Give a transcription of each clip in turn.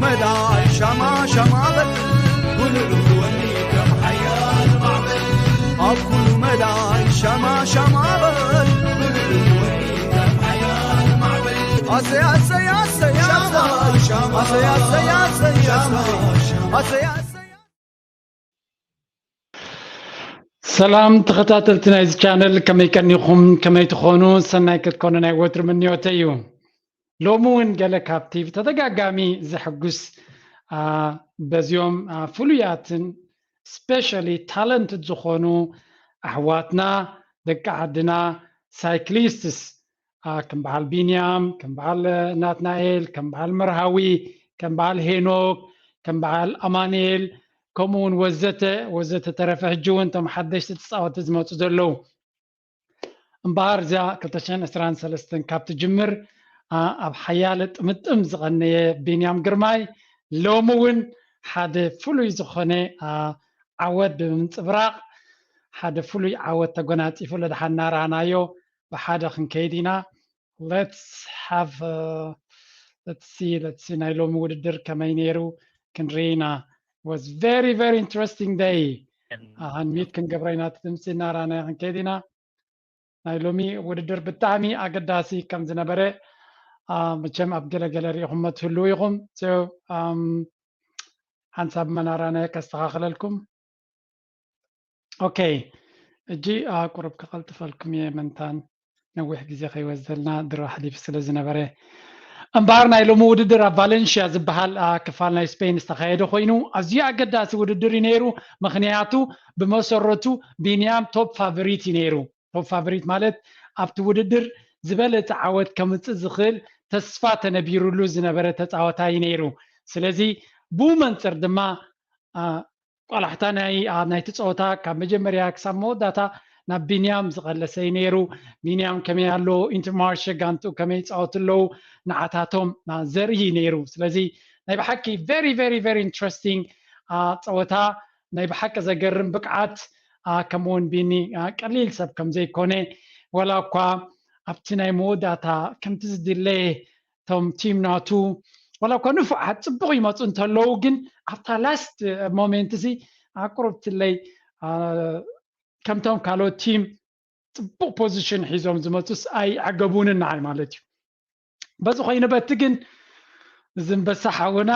መዳይ ሻማ ሻማ በል፣ ውልድ ወኒ ከም ሓያል ማዕበል። ኣብ ኩሉ መዳይ ሻማ ሻማ በል፣ ውልድ ወኒ ከም ሓያል ማዕበል። ኣሰይ፣ ኣሰይ፣ ኣሰይ፣ ሻማ ሻማ፣ ኣሰይ፣ ኣሰይ፣ ኣሰይ፣ ሻማ ሻማ፣ ኣሰይ፣ ኣሰይ። ሰላም ተኸታተልቲ ናይዚ ቻነል፣ ከመይ ቀኒኹም? ከመይ ትኾኑ? ሰናይ ክትኮኑ ናይ ወትሩ ምንዮተይ እዩ። ሎሚ እውን ገለ ካብቲ ብተደጋጋሚ ዘሕጉስ፣ አ፣ በዚኦም፣ አ፣ ፍሉያትን ስፔሻሊ ታለንትድ ዝኾኑ ኣሕዋትና ደቂ ዓድና ሳይክሊስትስ፣ አ፣ ከም በዓል ቢንያም፣ ከም በዓል ናትናኤል፣ ከም በዓል መርሃዊ፣ ከም በዓል ሄኖክ፣ ከም በዓል ኣማኑኤል፣ ከምኡ እውን ወዘተ ወዘተ ተረፈ፣ ሕጂ እውን እቶም ሓደሽቲ ተጻወቲ ዝመጹ ዘለዉ። እምበኣር እዚኣ ክልተ ሽሕን ዕስራን ሰለስተን ካብ ትጅምር፣ አ፣ ኣብ ሓያለ ጥምጥም ዝቐነየ ቢንያም ግርማይ ሎሚ እውን ሓደ ፍሉይ ዝኾነ፣ አ፣ ዓወት ብምንጽብራቕ ሓደ ፍሉይ ዓወት ተጎናጺፉ ለድሓን እናረኣናዮ ብሓደ ክንከይድ ኢና። Let's have, uh, let's see, let's see ናይ ሎሚ ውድድር ከመይ ነይሩ ክንርኢ ኢና። Was very, very interesting day። ኣንሚት ክንገብሮ ኢና፣ እቲ ድምፂ እናራና ክንከይድ ኢና። ናይ ሎሚ ውድድር ብጣዕሚ ኣገዳሲ ከም ዝነበረ፣ አ፣ መቸም ኣብ ገለገለ ሪኢኹሞ ትህልዉ ኢኹም። So፣ ኣም፣ ሓንሳብ መናራናየ ከስተኻኽለልኩም። ኦኬ፣ እጂ፣ አ፣ ቁሩብ ከቐልጥፈልኩም እየ፣ መንታን ነዊሕ ግዜ ከይወስደልና ድሮ ሓሊፉ ስለ ዝነበረ። እምበኣር ናይ ሎሚ ውድድር ኣብ ቫለንሽያ ዝበሃል፣ አ፣ ክፋል ናይ ስፔን ዝተኻየደ ኮይኑ፣ ኣዝዩ ኣገዳሲ ውድድር እዩ ነይሩ። ምኽንያቱ ብመሰረቱ ቢንያም ቶፕ ፋቨሪት እዩ ነይሩ። ቶፕ ፋቨሪት ማለት ኣብቲ ውድድር ዝበለጸ ዓወት ከምጽእ ዝኽእል ተስፋ ተነቢሩሉ ዝነበረ ተጻዋታይ እዩ ነይሩ። ስለዚ ብኡ መንጽር ድማ፣ አ፣ ቆላሕታ ናይ፣ አ፣ ናይቲ ጸወታ ካብ መጀመርያ ክሳብ መወዳእታ ናብ ቢንያም ዝቐለሰ እዩ ነይሩ። ቢንያም ከመይ ኣሎ፣ ኢንተርማርሸ ጋንትኡ ከመይ ይጻወቱ ኣለዉ፣ ንዓታቶም፣ አ፣ ዘርኢ እዩ ነይሩ። ስለዚ ናይ ብሓቂ very, very, very interesting፣ አ፣ ጸወታ፣ ናይ ብሓቂ ዘገርም ብቕዓት፣ አ፣ ከምኡ እውን ቢኒ፣ አ፣ ቀሊል ሰብ ከም ዘይኮነ፣ ወላ እኳ ኣብቲ ናይ መወዳእታ ከምቲ ዝድለ እቶም ቲም ናቱ፣ ዋላ እኳ ንፉዓት ጽቡቕ ይመጹ እንተለዉ፣ ግን ኣብታ ላስት ሞሜንት እዚ ኣቁርብትለይ፣ አ፣ ከምቶም ካልኦት ቲም ጽቡቕ ፖዚሽን ሒዞም ዝመጹስ ኣይዓገቡንን ንዓይ ማለት እዩ። በዚ ኮይኑ በቲ ግን እዚ ኣንበሳ ሓውና፣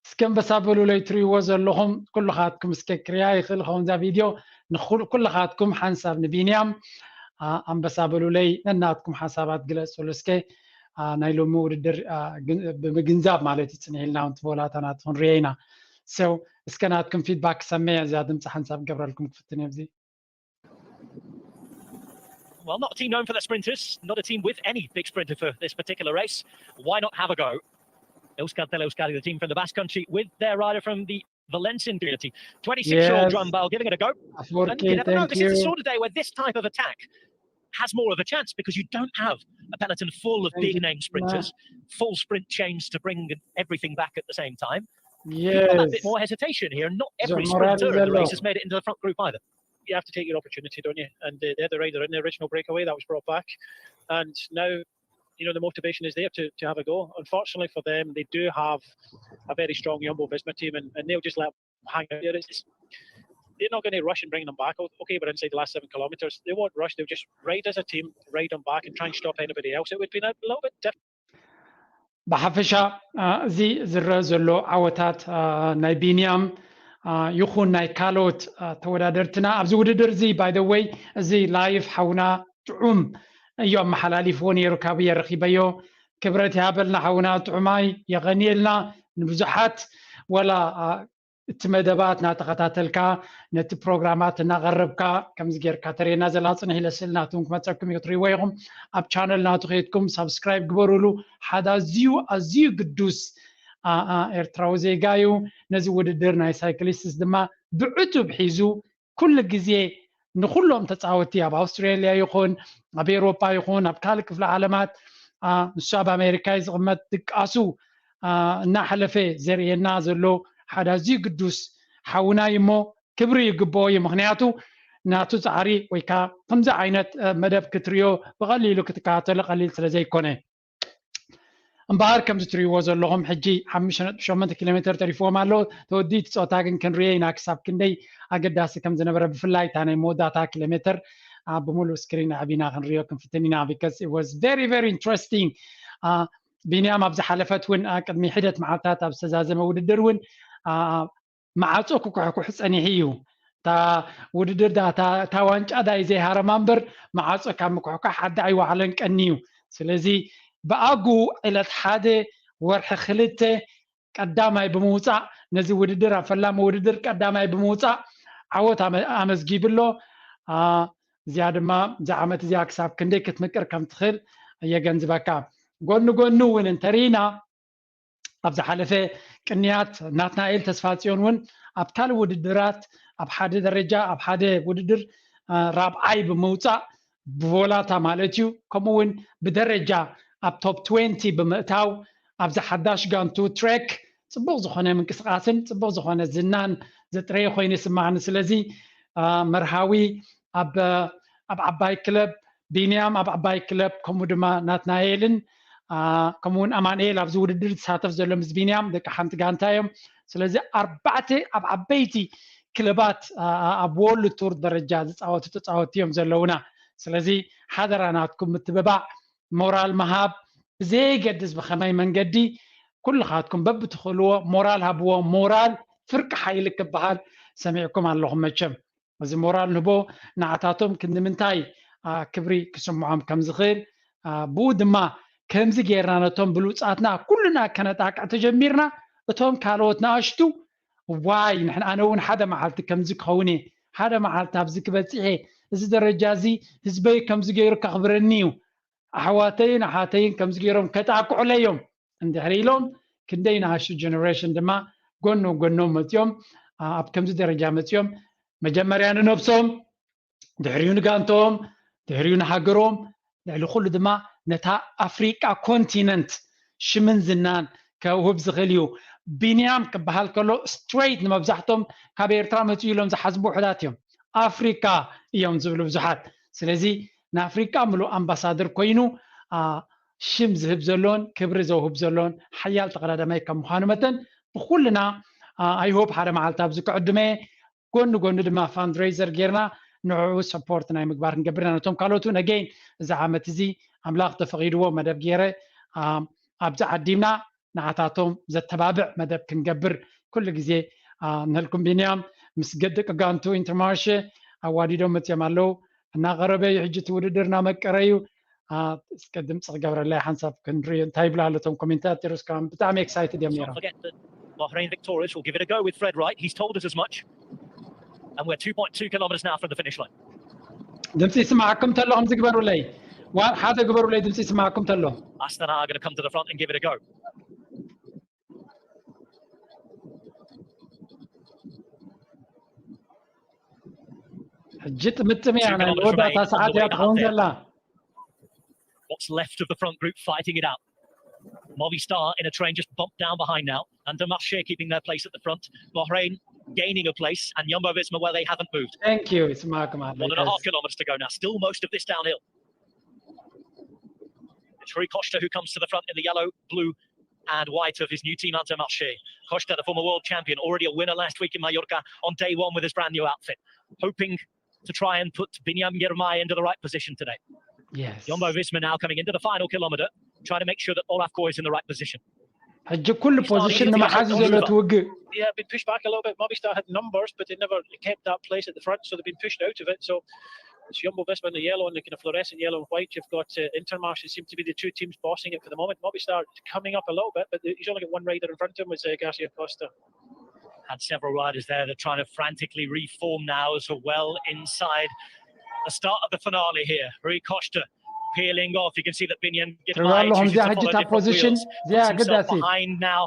እስከ ኣንበሳ በሉለይ ትርእይዎ ዘለኹም ኩልኻትኩም፣ እስከ ክርያ ይኽእል ኸውን እዛ ቪድዮ፣ ንኹል-፣ ኩልኻትኩም ሓንሳብ ንቢንያም፣ አ፣ ኣንበሳ በሉለይ፣ ነናትኩም ሓሳባት ግለጹሉ እስከ። አ፣ ናይ ሎሚ ውድድር፣ አ፣ ግን-፣ ብምግንዛብ ማለት እዩ፣ ጽንሕ ኢልና እውን ትቦላታ ናትኹም ርየ ኢና። So፣ እስከ ናትኩም ፊድባክ ክሰመየ እዛ ድምፂ ሓንሳብ ክገብረልኩም ክፍትን እየ ኣብዚ። Well, not a team known for their sprinters, not a team with any big sprinter for this particular race. Why not have a go? Euskadi, Euskadi, the team from the Basque Country, with their rider from the Valencian community. twenty-six-year-old Yes. Joan Bal giving it a go. And Afwerki, you never know, thank this is the you. sort of day where this type of attack has more of a chance because you don't have a peloton full of Thank big you. name sprinters, full sprint chains to bring everything back at the same time. You've got that bit Yes. more hesitation here, and not every Zomorali sprinter in the race Zalo. has made it into the front group either. You have to take your opportunity, don't you? And uh, the other rider in the original breakaway that was brought back, and now, you know, the motivation is there to, to have a go. Unfortunately for them, they do have a very strong Jumbo Visma team, and, and they'll just let them hang out there. It's, it's, they're not going to rush and bring them back. O- Okay, we're inside the last seven kilometres. They won't rush. They'll just ride as a team, ride them back, and try and stop anybody else. It would be a little bit different. ብሓፈሻ፣ አ፣ እዚ ዝረአ ዘሎ ዓወታት፣ አ፣ ናይ ቢንያም፣ አ፣ ይኹን ናይ ካልኦት፣ አ፣ ተወዳደርትና ኣብዚ ውድድር እዚ፣ by the way፣ እዚ ላይቭ ሓውና ጥዑም እዩ ኣመሓላሊፍዎ ነይሩ፣ ካብየ ረኺበዮ። ክብረት ይሃበልና ሓውና ጥዑማይ፣ የቐንየልና። ንብዙሓት ወላ፣ አ፣ እቲ መደባት እናተኸታተልካ ነቲ ፕሮግራማት እናቐረብካ ከምዚ ጌርካ ተርእየና ዘላ ጽንሕ ኢለ ስእሊ ናቱ እውን ክመጸኩም እዩ፣ ክትርእይዎ ኢኹም። ኣብ ቻነል ናቱ ከይድኩም ሳብስክራይብ ግበሩሉ። ሓደ ኣዝዩ ኣዝዩ ግዱስ፣ አ፣ አ፣ ኤርትራዊ ዜጋ እዩ። ነዚ ውድድር ናይ ሳይክሊስትስ ድማ ብዕቱብ ሒዙ ኩሉ ግዜ ንኹሎም ተጻወትቲ ኣብ ኣውስትራልያ ይኹን ኣብ ኤውሮጳ ይኹን ኣብ ካልእ ክፍለ ዓለማት፣ አ፣ ንሱ ኣብ ኣሜሪካ እዩ ዝቕመጥ፣ ድቃሱ፣ አ፣ እናሕለፈ ዘርእየና ዘሎ ሓደ ኣዝዩ ግዱስ ሓውና እዩ እሞ ክብሪ ይግብኦ እዩ። ምኽንያቱ ናቱ ጻዕሪ ወይ ከዓ ከምዚ ዓይነት፣ አ፣ መደብ ክትርእዮ ብቐሊሉ ክትከታተሎ ቀሊል ስለ ዘይኮነ። እምበኣር ከምዚ ትርእይዎ ዘለኹም ሕጂ ሓሙሽተ ነጥቢ ሸሞንተ ኪሎ ሜትር ተሪፍዎም ኣሎ። ተወዲኡ እቲ ፆታ ግን ክንርእዮ ኢና ክሳብ ክንደይ ኣገዳሲ ከም ዝነበረ፣ ብፍላይ እታ ናይ መወዳእታ ኪሎ ሜትር ብሙሉእ ስክሪን ኣዕቢና ክንርእዮ ክንፍትን ኢና። Because it was very very interesting። ቢንያም ኣብ ዝሓለፈት እውን ቅድሚ ሒደት መዓልታት ኣብ ዝተዛዘመ ውድድር እውን መዓጾ ክኩሕኩሕ ጸኒሑ እዩ። እታ ውድድር እታ ዋንጫ ዳይ ዘይሃረማ እምበር መዓጾ ካብ ምኩሕኳሕ ዓዲ ኣይወዓለን ቀኒ እዩ። ስለዚ ብኣጉ ዕለት ሓደ ወርሒ ክልተ ቀዳማይ ብምውፃእ ነዚ ውድድር ኣብ ፈላሚ ውድድር ቀዳማይ ብምውፃእ ዓወት ኣመዝጊቡ ኣሎ። እዚኣ ድማ እዛ ዓመት እዚኣ ክሳብ ክንደይ ክትምቅር ከም ትኽእል የገንዝበካ። ጎኒ ጎኒ እውን እንተርኢና ኣብ ዝሓለፈ ቅንያት ናትናኤል ተስፋጽዮን እውን ኣብ ካልእ ውድድራት ኣብ ሓደ ደረጃ ኣብ ሓደ ውድድር ራብዓይ ብምውፃእ ብቮላታ ማለት እዩ፣ ከምኡ እውን ብደረጃ ኣብ ቶፕ ትዌንቲ ብምእታው ኣብዚ ሓዳሽ ጋንቱ ትሬክ ፅቡቕ ዝኾነ ምንቅስቃስን ፅቡቕ ዝኾነ ዝናን ዘጥረየ ኮይኑ ይስማዕኒ። ስለዚ መርሃዊ ኣብ ኣብ ዓባይ ክለብ ቢንያም ኣብ ዓባይ ክለብ ከምኡ ድማ ናትናኤልን ከምኡ እውን ኣማንኤል ኣብዚ ውድድር ዝሳተፍ ዘሎ ምስ ቢንያም ደቂ ሓንቲ ጋንታ እዮም። ስለዚ ኣርባዕተ ኣብ ዓበይቲ ክለባት ኣብ ወርልድ ቱር ደረጃ ዝፃወቱ ተፃወትቲ እዮም ዘለውና። ስለዚ ሓደራ ናትኩም ምትብባዕ፣ ሞራል ምሃብ ብዘይገድስ ብኸመይ መንገዲ ኩልኻትኩም በብትኽእልዎ ሞራል ሃብዎ። ሞራል ፍርቂ ሓይሊ ክበሃል ሰሚዕኩም ኣለኹም መቸም። እዚ ሞራል ንህቦ ንዓታቶም ክንዲ ምንታይ ክብሪ ክስምዖም ከም ዝኽእል፣ ብኡ ድማ ከምዚ ጌርና ነቶም ብሉፃትና ኩልና ከነጣቅዕ ተጀሚርና፣ እቶም ካልኦት ንኣሽቱ ዋይ ንሕና፣ ኣነ እውን ሓደ መዓልቲ ከምዚ ክኸውን እየ፣ ሓደ መዓልቲ ኣብዚ ክበፅሕ እየ፣ እዚ ደረጃ እዚ ህዝበይ ከምዚ ገይሩ ከኽብረኒ እዩ፣ ኣሕዋተይን ኣሓተይን ከምዚ ገይሮም ከጣቅዑለይ እዮም እንድሕር ኢሎም ክንደይ ንኣሽቱ ጀነሬሽን ድማ ጎኖም ጎኖም መፅኦም ኣብ ከምዚ ደረጃ መፅኦም መጀመርያ ንነብሶም ድሕሪኡ ንጋንቶም ድሕሪኡ ንሃገሮም ልዕሊ ኩሉ ድማ ነታ ኣፍሪቃ ኮንቲነንት ሽምን ዝናን ከውህብ ዝኽእል እዩ። ቢንያም ክበሃል ከሎ ስትሬት ንመብዛሕቶም ካብ ኤርትራ መፅኡ ኢሎም ዝሓስቡ ውሑዳት እዮም። ኣፍሪካ እዮም ዝብሉ ብዙሓት። ስለዚ ንኣፍሪቃ ምሉእ ኣምባሳደር ኮይኑ ሽም ዝህብ ዘሎን ክብሪ ዘውህብ ዘሎን ሓያል ተቐዳዳማይ ከም ምዃኑ መጠን ብኩልና ኣይሆፕ ሓደ መዓልቲ ኣብዚ ክዕድመ ጎኒ ጎኒ ድማ ፋንድሬዘር ጌርና ንዕኡ ሰፖርት ናይ ምግባር ክንገብር ኢና። ነቶም ካልኦት እውን ኣገይን እዚ ዓመት እዚ ኣምላኽ ተፈቒድዎ መደብ ገይረ ኣብዚ ዓዲምና ንዓታቶም ዘተባብዕ መደብ ክንገብር ኩሉ ግዜ ንህልኩም። ቢንያም ምስ ገድቂ ጋንቱ ኢንተርማርሸ ኣዋዲዶም መፅኦም ኣለዉ። እናቐረበ እዩ ሕጂ እቲ ውድድር እናመቀረ እዩ። እስከ ድምፂ ክገብረላይ ሓንሳብ ክንሪኦ እንታይ ይብሉ ኣሎ እቶም ኮሜንታተርስ። ብጣዕሚ ኤክሳይትድ እዮም ነይሮም። Bahrain victorious. We'll give it a go with Fred Wright. He's told us as much. And we're two point two kilometers now from the finish line. ድምፂ ይስማዓኩም ተሎ ከምዚ ግበሩለይ። ሓደ ግበሩለይ ድምፂ ይስማዓኩም ተሎ። Astana are going to come to the front and give it a go. ሕጂ ጥምጥም እያ ናይ መወዳእታ ሰዓት እያ ትኸውን ዘላ። What's left of the front group fighting it out. Movistar in a train just bumped down behind now. Intermarché keeping their place at the front. Bahrain gaining a place, and Jumbo Visma where they haven't moved. Thank you. It's Mark Marley. More than a half kilometres to go now. Still most of this downhill. It's Rui Costa who comes to the front in the yellow, blue, and white of his new team, Intermarché. Costa, the former world champion, already a winner last week in Mallorca on day one with his brand new outfit, hoping to try and put Biniam Girmay into the right position today. Yes. Jumbo Visma now coming into the final kilometre, trying to make sure that Olaf Koe is in the right position. ሕጂ ኩሉ ፖዚሽን ንምሓዝ ዘሎ ትውግእ። Yeah, been pushed back a little bit. Movistar had numbers, but they never kept that place at the front, so they've been pushed out of it. So it's Jumbo Visma in the yellow and the kind of fluorescent yellow and white. You've got uh, Intermarché seem to be the two teams bossing it for the moment. Movistar coming up a little bit, but he's only got one rider in front of him, was uh, Garcia Costa. Had several riders there. They're trying to frantically reform now as well inside the start of the finale here. Rui Costa peeling off. You can see that Biniam Girmay is just to follow different position. Himself behind now.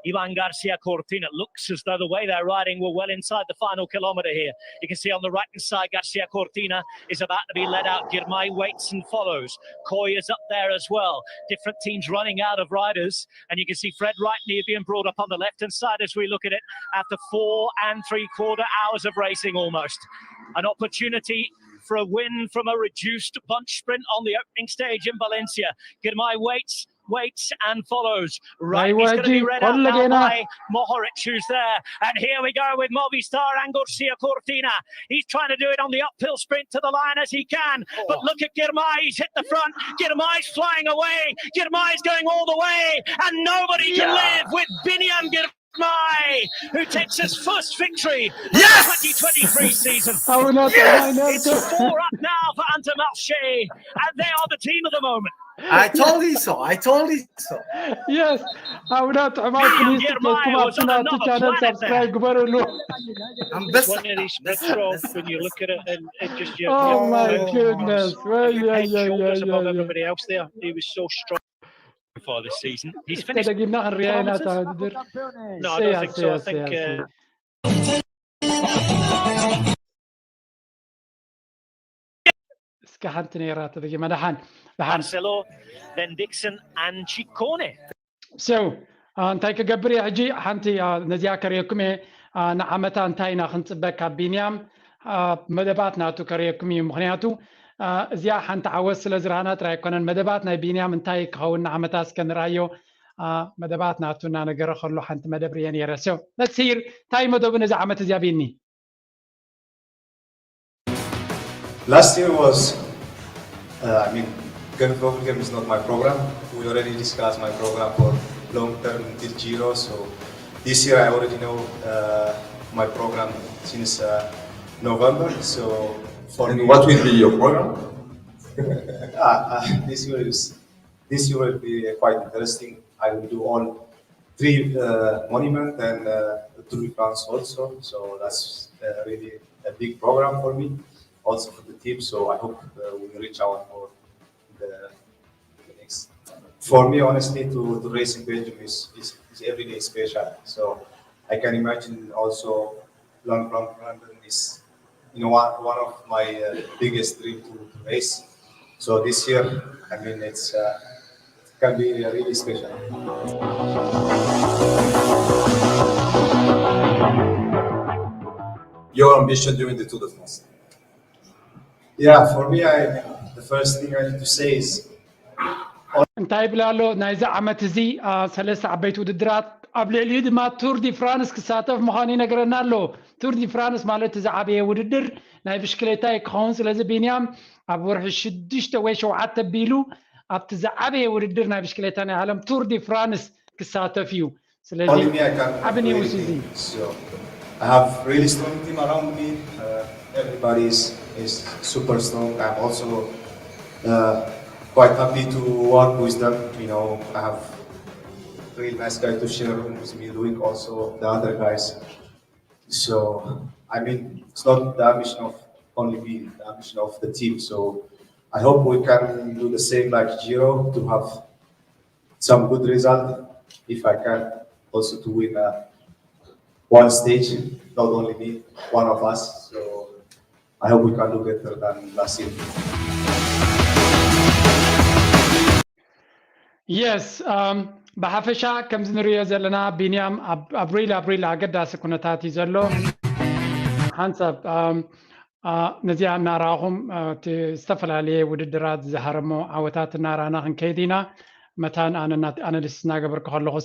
Ivan Garcia Cortina. Looks as though the way they're riding, we're well inside the final kilometre here. You can see on the right hand side, Garcia Cortina is about to be led out. Girmay waits and follows. Coy is up there as well. Different teams running out of riders. And you can see Fred Wright being brought up on the left hand side as we look at it after four and three quarter hours of racing almost. An opportunity for a win from a reduced bunch sprint on the opening stage in Valencia. Girmay waits. waits and follows. Right, he's going to be read out now by Mohoric, who's there. And here we go with Movistar and Garcia Cortina. He's trying to do it on the uphill sprint to the line as he can. But look at Girmay, he's hit the front. Girmay's flying away. Girmay's going all the way. And nobody can live with Biniam Girmay, who takes his first victory of the twenty twenty-three season. Yes! It's four up now for Intermarché, and they are the team of the moment. I told you so. I told you so. Yes. ኣውዳት ዕማል Biniam Girmay was on another planet there. Subscribe ግበሩሉ። It's one of these sprints, Rob, when you look at it and it just, you, oh my goodness. Head shoulders above everybody else there. He was so strong for this season. He's finished. ተደጊምና ክንሪኣ ኢና እታ ውድድር። No, I don't think so. I think, uh, እስከ ሓንቲ ነይራ ተደጊማ። ደሓን፣ ደሓን። Marcelo, then Dixon and Ciccone. So እንታይ ክገብር እየ ሕጂ? ሓንቲ ነዚኣ ከርእየኩም እየ። ንዓመታ እንታይ ኢና ክንፅበ ካብ ቢንያም? መደባት ናቱ ከርእየኩም እዩ። ምክንያቱ እዚኣ ሓንቲ ዓወት ስለ ዝረኣና ጥራይ ኣይኮነን። መደባት ናይ ቢንያም እንታይ ክኸውን ንዓመታ እስከ ንርኣዮ። መደባት ናቱ እናነገረ ከሎ ሓንቲ መደብ ርእየ ነይረ። So let's hear እንታይ መደቡ ነዚ ዓመት እዚኣ ቢኒ? Last year was, uh, I mean, Gulf Bubble Game is not my program. We already discussed my program for long term until Giro. So this year I already know uh, my program since uh, November. So for and me, what will be your program? uh, uh, this year is this year will be quite interesting. I will do all three uh, monument and uh, Tour de France also. So that's uh, really a big program for me, also for the team. So I hope uh, we reach out for the, the next. For me, honestly, to, to race in Belgium is, is, is every day special. So I can imagine also Lon- Lon- London is you know, one, one of my uh, biggest dream to, to race. So this year, I mean, it's uh, it can be really special. Your ambition during the Tour de France? Yeah, for me, I the first thing I need to say is እንታይ ይብል ኣሎ? ናይዚ ዓመት እዚ ሰለስተ ዓበይቲ ውድድራት ኣብ ልዕሊኡ ድማ ቱር ዲ ፍራንስ ክሳተፍ ምዃኑ ይነግረና ኣሎ። ቱር ዲ ፍራንስ ማለት እቲ ዝዓበየ ውድድር ናይ ብሽክሌታ እዩ ክኸውን። ስለዚ ቢንያም ኣብ ወርሒ ሽዱሽተ ወይ ሸውዓተ ኣቢሉ ኣብቲ ዝዓበየ ውድድር ናይ ብሽክሌታ ናይ ዓለም ቱር ዲ ፍራንስ ክሳተፍ እዩ። ስለዚ ዓቢ ኒውስ እዚ። I have really strong team around me. Uh, everybody is, is super strong. I'm also uh, quite happy to work with them. You know, I have really nice guy to share room with me, Luik, also the other guys. So, I mean, it's not the ambition of only me, the ambition of the team. So, I hope we can do the same like Giro to have some good result. If I can also to win uh, one stage, not only me, one of us. So I hope we can do better than last year. Yes, um, ብሓፈሻ ከምዚ ንሪኦ ዘለና ቢንያም ኣብ ሪል ኣብ ሪል ኣገዳሲ ኩነታት እዩ ዘሎ። ሓንሳብ ነዚኣ እናረኣኹም እቲ ዝተፈላለየ ውድድራት ዝሃረሞ ዓወታት እናረኣና ክንከይድ ኢና። መታን ኣነ ኣናሊሲስ እናገበርኩ ከለኹ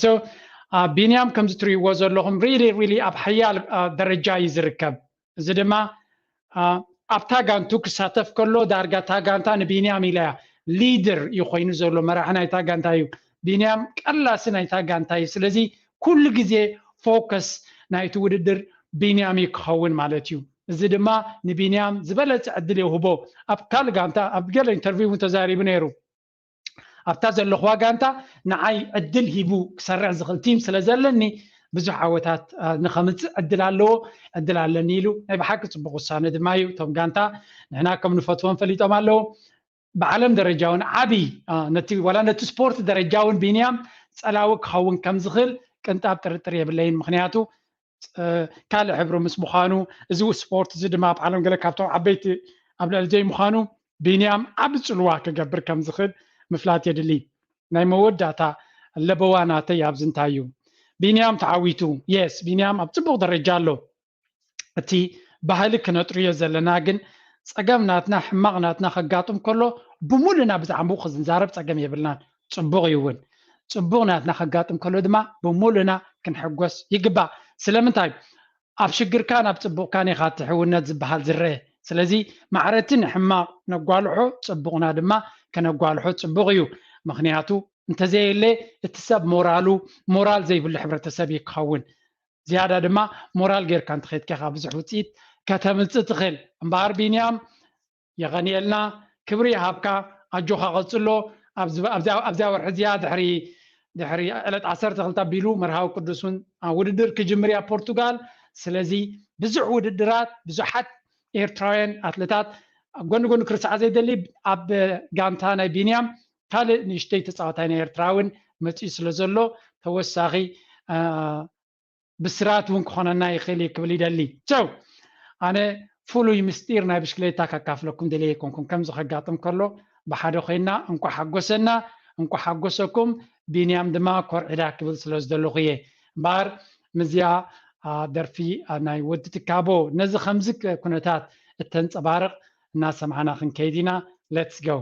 ቢንያም ከምዚ ትሪእዎ ዘለኹም ሪሊ ሪሊ ኣብ ሓያል ደረጃ እዩ ዝርከብ። እዚ ድማ ኣብታ ጋንቱ ክሳተፍ ከሎ ዳርጋ እታ ጋንታ ንቢንያም ኢላ እያ ሊድር እዩ ኮይኑ ዘሎ መራሒ ናይታ ጋንታ እዩ። ቢንያም ቀላሲ ናይታ ጋንታ እዩ። ስለዚ ኩሉ ግዜ ፎከስ ናይቲ ውድድር ቢንያም እዩ ክኸውን ማለት እዩ። እዚ ድማ ንቢንያም ዝበለፀ ዕድል የውህቦ። ኣብ ካልእ ጋንታ ኣብ ገለ ኢንተርቪው እውን ተዛሪቡ ነይሩ። ኣብታ ዘለኹዋ ጋንታ ንዓይ ዕድል ሂቡ ክሰርሕ ዝኽእል ቲም ስለ ዘለኒ ብዙሕ ዓወታት ንኸምፅእ ዕድል ኣለዎ ዕድል ኣለኒ ኢሉ ናይ ብሓቂ ፅቡቕ ውሳነ ድማ እዩ። እቶም ጋንታ ንሕና ከም ንፈትዎም ፈሊጦም ኣለዉ። ብዓለም ደረጃ እውን ዓብይ ነቲ ዋላ ነቲ ስፖርት ደረጃ እውን ቢንያም ፀላዊ ክኸውን ከም ዝኽእል ቅንጣብ ጥርጥር የብለይን። ምክንያቱ ካልእ ሕብሪ ምስ ምዃኑ እዚ ስፖርት እዚ ድማ ኣብ ዓለም ገለ ካብቶም ዓበይቲ ኣብ ልዕሊ ዘይምዃኑ ቢንያም ዓቢ ፅልዋ ክገብር ከም ዝኽእል ምፍላጥ የድሊ። ናይ መወዳእታ ለበዋ ናተይ ኣብዚ እንታይ እዩ? ቢንያም ተዓዊቱ። የስ ቢንያም ኣብ ፅቡቕ ደረጃ ኣሎ። እቲ ባህሊ ክነጥርዮ ዘለና ግን ፀገም ናትና ሕማቕ ናትና ከጋጥም ከሎ ብሙሉና ብዛዕባኡ ክዝንዛረብ ፀገም የብልናን። ፅቡቕ እዩ እውን ጽቡቕ ናትና ከጋጥም ከሎ ድማ ብምሉእና ክንሕጎስ ይግባእ። ስለምንታይ? ኣብ ሽግርካን ኣብ ጽቡቕካን ኢኻ እቲ ሕውነት ዝበሃል ዝረአ። ስለዚ ማዕረቲ ንሕማቕ ነጓልሖ፣ ጽቡቕና ድማ ከነጓልሖ ጽቡቕ እዩ። ምኽንያቱ እንተዘየለ እቲ ሰብ ሞራሉ ሞራል ዘይብሉ ሕብረተሰብ እዩ ክኸውን። ዝያዳ ድማ ሞራል ጌርካ እንተኸድካ ኢኻ ብዙሕ ውፅኢት ከተምፅእ ትኽእል። እምበኣር ቢንያም የቐንየልና፣ ክብሪ ይሃብካ፣ ኣጆኻ ቀጽሎ። ኣብዚኣ ወርሒ እዚኣ ድሕሪ ድሕሪ ዕለት ዓሰርተ ክልተ ኣቢሉ መርሃዊ ቅዱስ እውን ውድድር ክጅምር እያ ፖርቱጋል። ስለዚ ብዙሕ ውድድራት፣ ብዙሓት ኤርትራውያን ኣትለታት ኣብ ጎኒ ጎኒ ክርስዓ ዘይደሊ ኣብ ጋንታ ናይ ቢንያም ካልእ ንእሽተይ ተፃዋታይ ናይ ኤርትራ እውን መፅኡ ስለ ዘሎ ተወሳኺ ብስራት እውን ክኾነና ይኽእል እዩ ክብል ይደሊ። ቸው ኣነ ፍሉይ ምስጢር ናይ ብሽክሌታ ከካፍለኩም ደልየ ኣይኮንኩን። ከምዚ ከጋጥም ከሎ ብሓደ ኮይና እንኳ ሓጎሰና እንኳ ሓጎሰኩም። ቢንያም ድማ ኮርዒዳ ክብል ስለ ዝደለኹ እየ እምበኣር ምዚኣ ደርፊ ናይ ወዲ ትካቦ ነዚ ከምዚ ኩነታት እተንፀባርቕ እናሰማዕና ክንከይድ ኢና። Let's go።